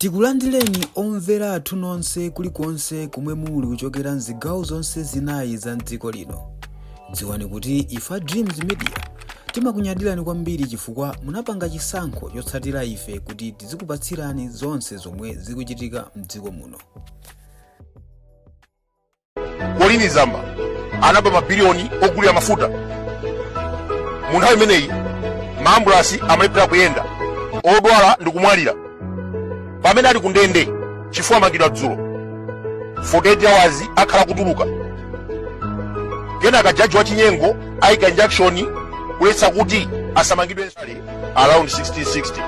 Tikulandireni omvera athu nonse kulikonse komwe muli kuchokera mzigawo zonse zinayi za mdziko lino. Dziwani kuti ife a Dreams Media timakunyadirani kwambiri chifukwa munapanga chisankho chotsatira ife kuti tizikupatsirani zonse zomwe zikuchitika mdziko muno. Colleen Zamba anaba mabiliyoni ogulira mafuta. Mu nthawi imeneyi maambulasi amalephera kuyenda, odwala ndi kumwalira pamene ali ku ndende chifukwa amangidwa dzulo. 48 hours akhala kutuluka. Kenaka jaji wachinyengo ayika injunction kuletsa kuti asamangidwe around 1660.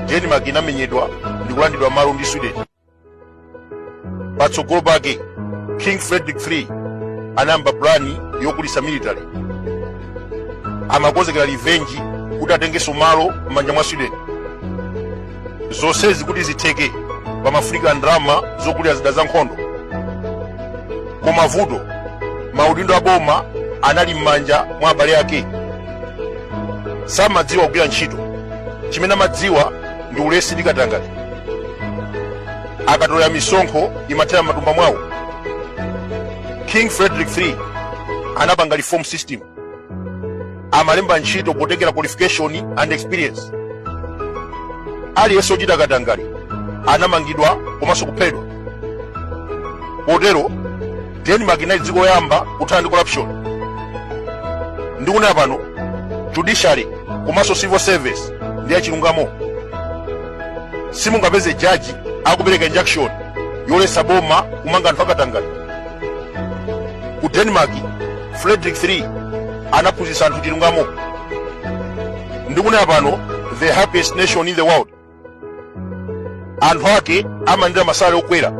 Denmark inamenyedwa ndi kulandidwa malo ndi Sweden. Patsogolo pake King Frederick III anayamba plani yokulisa military. Amakonzekera revenge kuti atengenso malo m'manja mwa Sweden. Zonsezi kuti zitheke pamafunika ndalama zogulira zida za nkhondo. Koma vuto, maudindo a boma anali m'manja mwa abale ake. Samadziwa kugwira ntchito, chimene amadziwa ndi ulesi ndi katangale. Akatolera misonkho imathera m'matumba mwawo. King Frederick III anapanga reform system. Amalemba ntchito potengera qualification and experience. Aliyense ochita katangale anamangidwa komanso kuphedwa. Potero Denmark inali dziko loyamba kuthana ndi corruption. Ndikunena pano, judiciary komanso civil service ndi yachilungamo. Simungapeze jaji akupereka injunction yoletsa boma kumanga anthu akatangale. Ku Denmark, Frederick III anaphunzitsa anthu chilungamo. Ndikunena pano, the happiest nation in the world. Anthu ake amalandira masalale okwera,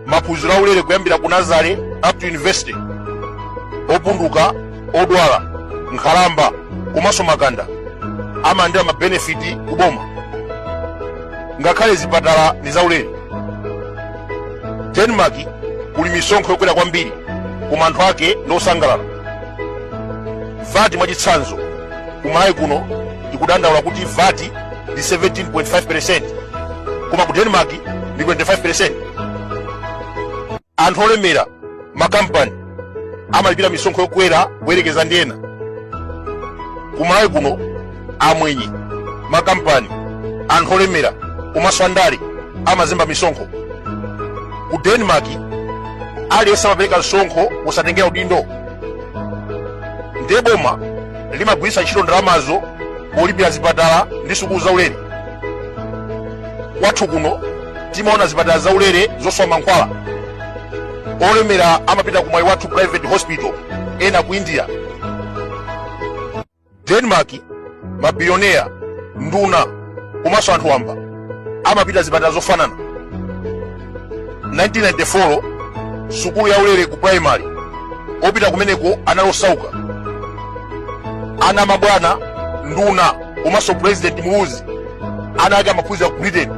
maphunziro aulere kuyambira ku nursery up to university, opunduka, odwala, nkhalamba komanso makanda amalandira mabenefiti ku boma. Ngakhale zipatala ndi zaulere. Denmark kuli misonkho yokwera kwambiri, koma anthu ake ndi osangalala. VAT mwachitsanzo, kumalawi kuno tikudandaula kuti VAT ndi 17.5, koma ku Denmark ndi 25. Anthu olemera, makampani amalipira misonkho yokwera kuyerekeza ndi ena. Kumalawi kuno amwenye, makampani, anthu olemera komanso andale amazemba misonkho. Ku Denmark aliyense amapereka msonkho posatengera udindo, ndiye boma limagwiritsa ntchito ndalamazo polipira zipatala ndi sukulu zaulere. Kwathu kuno timaona zipatala zaulere zosowa mankhwala. Olemera amapita ku Mwaiwathu Private Hospital, ena ku India. Denmark, mabilioneya, nduna komanso anthu wamba amapita zipatala zofanana. 1994 sukulu yaulere ku primary, opita kumeneko anali osauka. Ana mabwana, nduna komanso President Muluzi, ana ake amaphunzira ku Britain.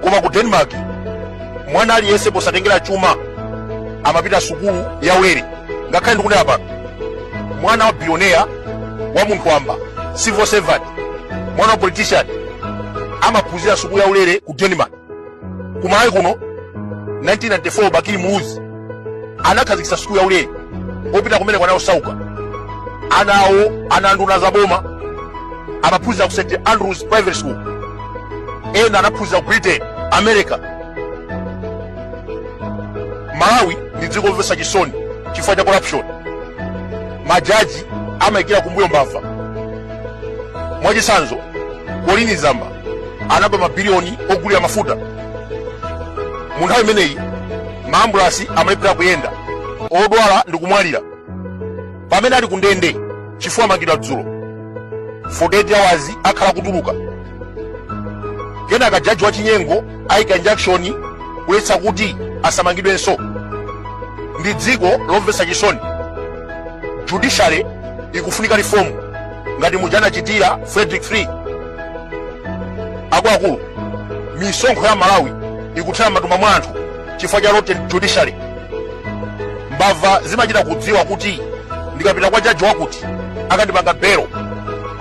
Koma ku Denmark mwana aliyense posatengera chuma amapita sukulu yaulere. Ngakhale ndikunena pano, mwana wa billionaire, wa munthu wamba, civil servant, mwana wa politician amaphunzira sukulu yaulere ku Denmark. Kumalawi kuno 1994 Bakili Muluzi anakhazikitsa sukulu yaulere, opita kumeneko anali osauka. Ana awo, ana nduna za boma amaphunzira ku St Andrews Private School, ena anaphunzira ku Britain, America. Malawi ndi dziko lomvetsa chisoni chifukwa cha corruption. Majaji amayikira kumbuyo mbava. Mwachitsanzo, Colleen Zamba anaba mabiliyoni ogulira mafuta. Mu nthawi imeneyi maambulasi amalephera kuyenda, odwala ndi kumwalira pamene ali ku ndende chifukwa amangidwa dzulo. 48 hours akhala kutuluka. Kenaka jaji wachinyengo ayika injunction kuletsa kuti asamangidwenso. Ndi dziko lomvetsa chisoni. Judiciary ikufunika reform ngati muja anachitira Frederick III. Akuluakulu, misonkho ya Malawi ikuthera m'matumba mwa anthu chifukwa cha rotten judiciary. Mbava zimachita kudziwa kuti ndikapita kwa jaji wakuti akandipanga belo,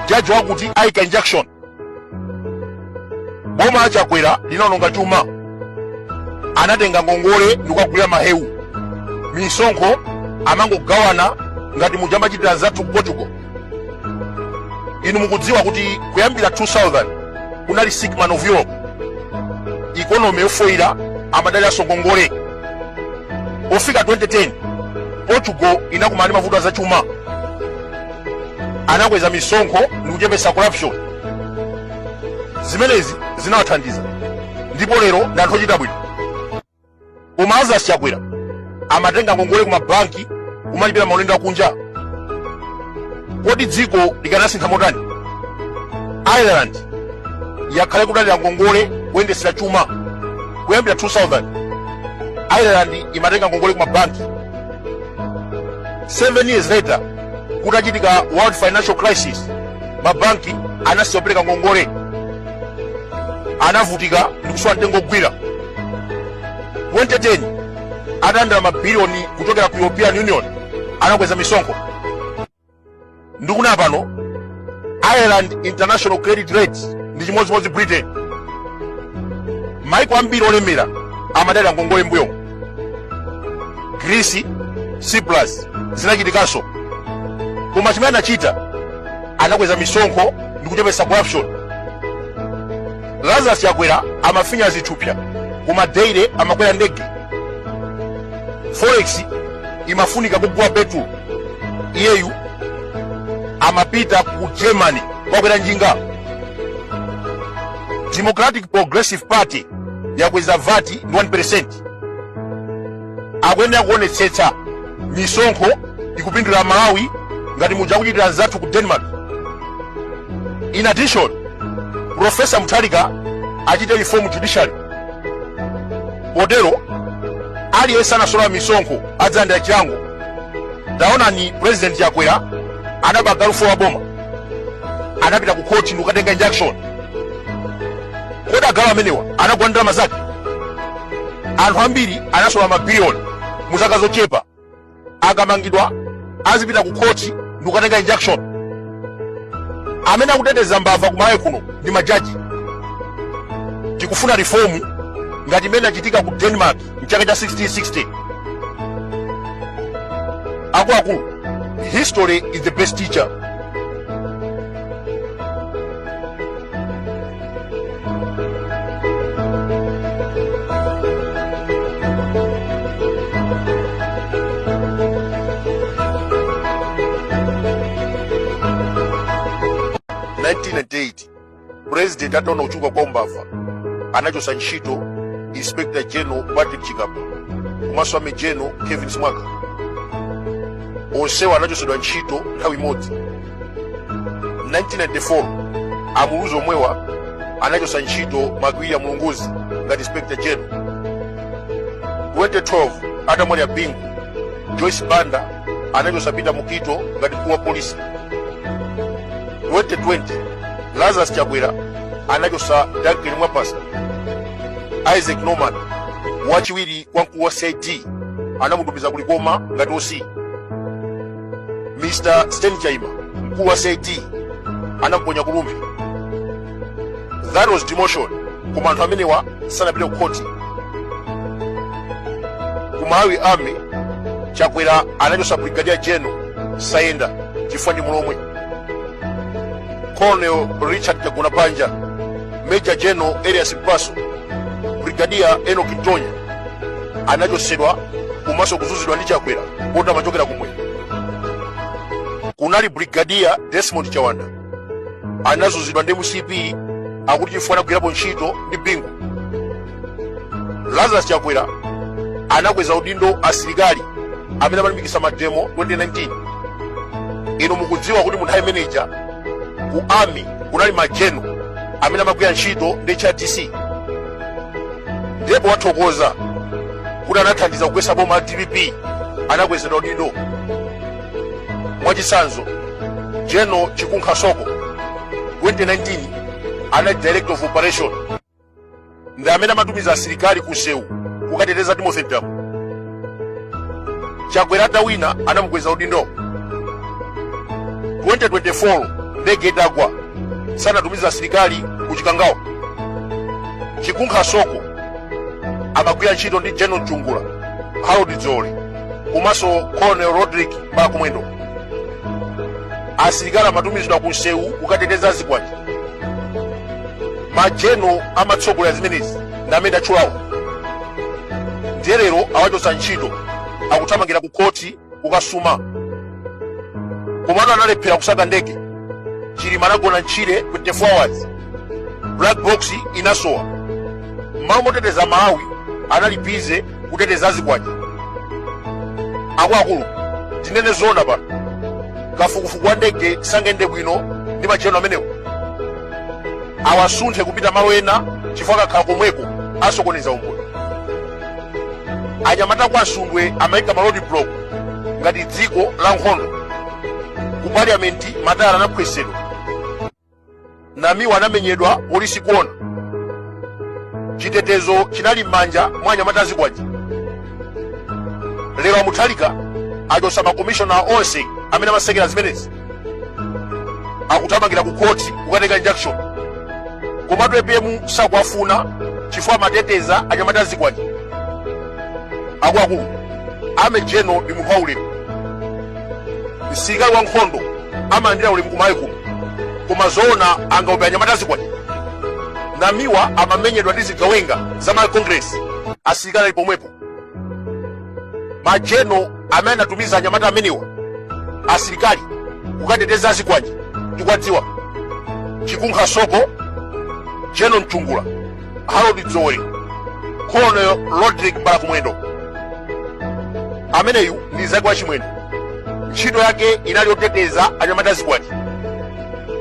jaji wakuti ayika injunction. Boma la Chakwera linaononga chuma, anatenga ngongole ndikukagulira mahewu. Misonkho amangogawana ngati muja amachitira anzathu ku Portugal. Inu mukudziwa kuti kuyambira 2000 kunali sick man of Europe, economy yofoira, amadaliranso ngongole. Pofika 2010 Portugal inakumana ndi mavuto azachuma, anakweza misonkho ndi kuchepetsa corruption. Zimenezi zinawathandiza ndipo lero ndi anthu ochita bwino. Koma Lazarus Chakwera amatenga ngongole ku mabanki kumalipira maulendo akunja. Kodi dziko likanasintha motani? Ireland yakhala ikudalira ngongole kuyendetsera chuma kuyambira 2000. Ireland imatenga ngongole ku mabanki. 7 years later, kutachitika world financial crisis, mabanki anasiya kupereka ngongole, anavutika ndi kusowa mtengo ogwira. 2010 atalandira mabiliyoni kuchokera ku European Union, anakweza misonkho. Ndikunena pano, Ireland international credit rate ndi chimodzimodzi Britain. Maiko ambiri olemera amadalira ngongole mbuyo. Greece, Cyprus zinachitikanso, koma chimene anachita, anakweza misonkho ndi kuchepetsa corruption. Lazarus Chakwera amafinya zithupsa, koma daily amakwera ndege. Forex imafunika kugula petrol, iyeyu amapita ku Germany kukakwera njinga. Democratic Progressive Party yakweza VAT ndi 1%. Akuyenera kuonetsetsa misonkho ikupindulira Malawi ngati muja akuchitira anzathu ku Denmark. In addition, Professor Mutharika achite reform judiciary, potero aliyense anasola misonkho adzalandira chilango. Taonani, President Chakwera anaba galu 4 wa boma, anapita ku khoti ndikukatenga injunction. Kodi agalu amenewa anagula ndalama zake? Anthu ambiri anasola mabiliyoni mu zaka zochepa, akamangidwa azipita ku khoti ndikukatenga injunction. Amene akuteteza mbava ku Malawi kuno ndi majaji. Tikufuna reform ngati imene inachitika ku Denmark mchaka cha 1660. Akuluakulu, history is the best teacher. President ataona kuchuluka kwa umbava, anachotsa ntchito Inspector General Patrick Chikapa komanso Army General Kevin Simwaka. Onsewa anachotsedwa ntchito nthawi imodzi. 1994 a Muluzi omwewa anachotsa ntchito Bakili Muluzi ngati Inspector General. 2012 atamwalira Bingu, Joyce Banda anachotsa Peter Mukhito ngati mkulu wa polisi. 2020 Lazarus Chakwera anachotsa Duncan Mwapasa. Isaac Norman, wachiwiri kwa mkulu wa CID, anamutumiza ku Likoma ngati OC. Mr Sten Chaima, mkulu wa CID, anamponya ku Rumphi. That was demotion, koma anthu amenewa sanapite ku khoti. Ku Malawi Army, Chakwera anachotsa Brigadier General Sayenda chifukwa ndi Mulomwe. Colonel Richard Chagona Panja, Major General Elias Mpaso, Brigadier Enoch Mtonya anachotsedwa komanso kuzunzidwa ndi Chakwera poti amachokera kumwera. Kunali Brigadier Desmond Chawanda, anazunzidwa ndi MCP akuti chifukwa anagwirapo ntchito ndi Bingu. Lazarus Chakwera anakweza udindo asilikali amene amalimbikitsa mademo 2019. Inu mukudziwa kuti mu nthawi imeneja ku army kunali majeno amene amagwira ntchito ndi HRDC, ndipo wathokoza kuti anathandiza kugwetsa boma la DPP, anakwezedwa udindo. Mwachitsanzo, General Chikunkha Soko 2019 anali director of operation, ndi amene amatumiza asilikali ku msewu kukateteza Timothy Mtambo. Chakwera atawina anamukweza udindo. 2024 ndege itagwa sanatumiza asilikali ku Chikangawa. Chikunkha Soko amagwira ntchito ndi General Mchungula, Harold Dzole komanso Colonel Rodrick Mbalakumwendo. Asilikali amatumizidwa ku msewu kukateteza zikwanje. Majeno amatsogolera zimenezi ndi amene ndatchulawo. Ndiye lero awachotsa ntchito, akuthamangira ku khoti kukasuma. Komano analephera kusaka ndege. Chilima anagona mtchire 24 hours, black box inasowa. Mmalo moteteza Malawi anali bize kuteteza zikwanje. Akuluakulu, tinene zoona pano, kafukufuku wa ndege sangayende bwino ndi majeno amenewo. Awasunthe kupita malo ena chifukwa akakhala komweko asokoneza umboni. Anyamata kwa Nsundwe amayika ma road block ngati dziko la nkhondo. Ku parliament matayala anaphwesedwa. Namiwa anamenyedwa polisi kuona. Chitetezo chinali m'manja mwa anyamata azikwanje. Lero a Mutharika achotsa makomishona onse amene amasekera zimenezi, akuthamangira ku khoti kukatenga injunction. Komatu APM sakuwafuna chifukwa amateteza anyamata azikwanje. Akuluakulu, army general ndi munthu waulemu. Msilikali wa nkhondo amalandira ulemu kumalawi kuno, koma zoona angaope anyamata azikwanje? Namiwa amamenyedwa ndi zigawenga za Malawi Congress asilikali ali pomwepo. Majeno amene anatumiza anyamata amenewa asilikali kukateteza azikwanje tikuwadziwa: Chikunkha Soko, General Mchungula, Harold Dzole, Colonel Rodrick Mbalakumwendo. Ameneyu ndi mzake wa Chimwendo. Ntchito yake inali yoteteza anyamata azikwanje.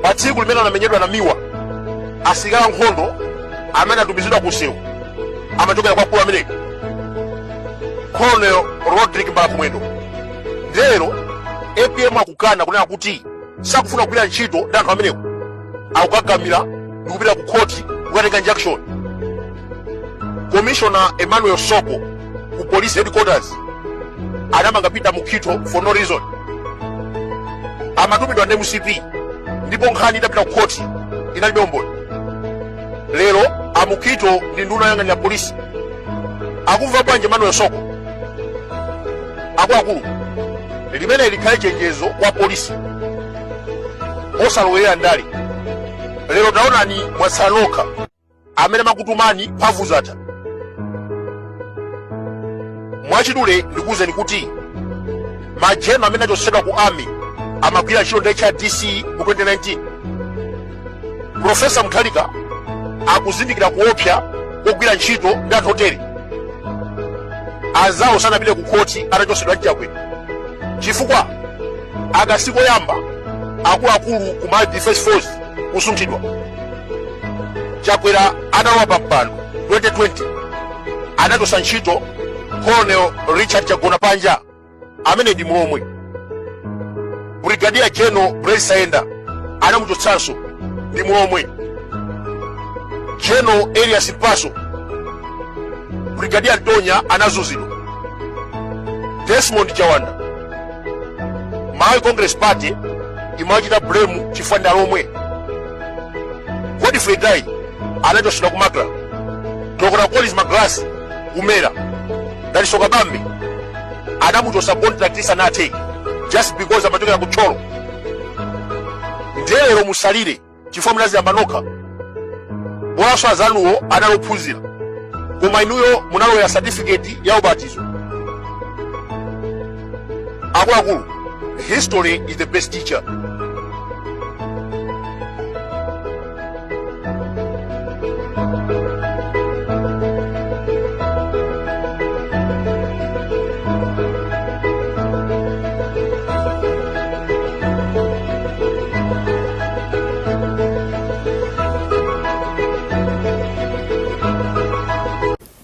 Pa tsiku limene anamenyedwa Namiwa, asilikali ankhondo amene anatumizidwa ku msewu amachokera kwa mkulu ameneyu, Colonel Rodrick Mbalakumwendo. Ndiye lero APM akukana kunena kuti sakufuna kugwira ntchito ndi anthu amenewo, akukakamira ndi kupita ku khoti kukatenga injunction. Commissioner Emmanuel Soko ku police headquarters anamanga Peter Mukhito for no reason. Amatumidwa ndi MCP ndipo nkhani itapita ku khoti inalibe umboni. Lero a Mukhito ndi nduna yoyang'anira polisi. Akumva bwanji Emmanuel Soko? Akuluakulu, limene likhale chenjezo kwa polisi osalowerera ndale. Lero taonani, mwatsala nokha. Amene amakutumani mphamvu zatha. Mwachidule ndikuwuzeni kuti majeno amene achotsedwa ku army amagwira ntchito ndi HRDC mu 2019. Profesa Mutharika akuzindikira kuopsa kogwira ntchito ndi anthu otere. Anzawo sanapite ku khoti atachotsedwa ndi Chakwera, chifukwa aka sikoyamba akuluakulu ku Malawi Defense Force kusunthidwa. Chakwera atalowa pa mpando 2020 anachotsa ntchito Colonel Richard Chagona Panja amene ndi Mlomwe. Brigadier General Blaise Sayenda anamuchotsanso, ndi Mlomwe. General Elias Mpaso, Brigadier Ntonya anazunzidwa. Desmond Chawanda, Malawi Congress Party imachita blame chifukwa ndi Alomwe. Godfrey Dai anachotsedwa ku MACRA. Dr Collins Magalasi ku MERA. Dalitso Kabambe anamuchotsa contract isanathe just because amachokera ku Thyolo. Ndiye lero musalire chifukwa munaziyamba nokha. Bolanso azanuwo anali ophunzira, koma inuyo munalowera certificate ya ubatizo. Akuluakulu, history is the best teacher.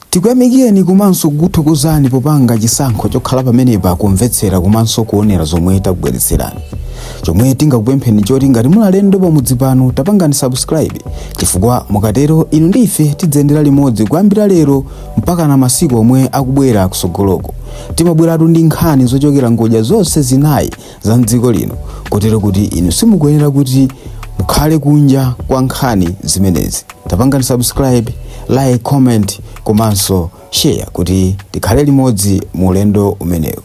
Tikuyamikeni komanso kukuthokozani popanga chisankho chokhala pamenepa kumvetsera komanso kuonera zomwe takubweretserani. Chomwe tingakupempheni choti ngati muli alendo pamudzi pano, tapangani subscribe, chifukwa mukatero inu ndi ife tidzayendera limodzi kuyambira lero mpaka na masiku omwe akubwera kusogoloko. Timabweratu ndi nkhani zochokera ngodya zonse zinayi za mdziko lino, kotero kuti inu simukuyenera kuti Mukhale kunja kwa nkhani zimenezi. Tapangani subscribe, like, comment komanso share kuti tikhale limodzi mu ulendo umenewu.